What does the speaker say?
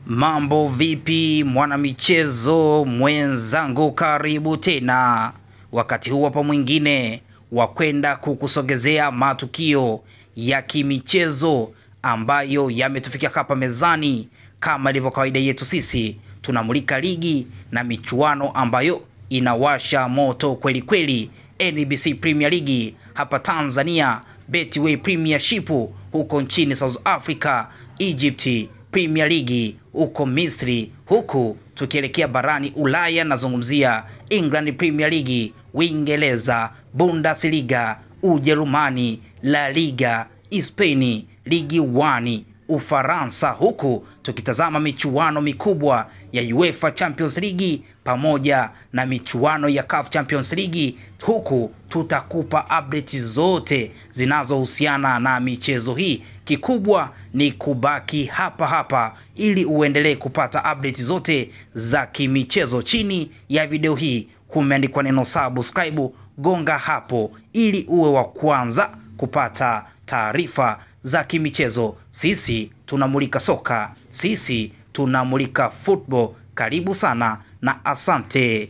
Mambo vipi mwanamichezo mwenzangu, karibu tena wakati huu hapa mwingine wa kwenda kukusogezea matukio ya kimichezo ambayo yametufikia hapa mezani. Kama ilivyo kawaida yetu, sisi tunamulika ligi na michuano ambayo inawasha moto kweli kweli. NBC Premier League hapa Tanzania, Betway Premiership huko nchini South Africa, Egypt Premier League huko Misri, huku tukielekea barani Ulaya, nazungumzia England Premier League, Uingereza, Bundesliga, Ujerumani, La Liga, Spain, Ligi 1 Ufaransa, huku tukitazama michuano mikubwa ya UEFA Champions League pamoja na michuano ya CAF Champions League, huku tutakupa update zote zinazohusiana na michezo hii. Kikubwa ni kubaki hapa hapa ili uendelee kupata update zote za kimichezo. Chini ya video hii kumeandikwa neno subscribe, gonga hapo ili uwe wa kwanza kupata taarifa za kimichezo. Sisi tunamulika soka, sisi tunamulika football. Karibu sana na asante.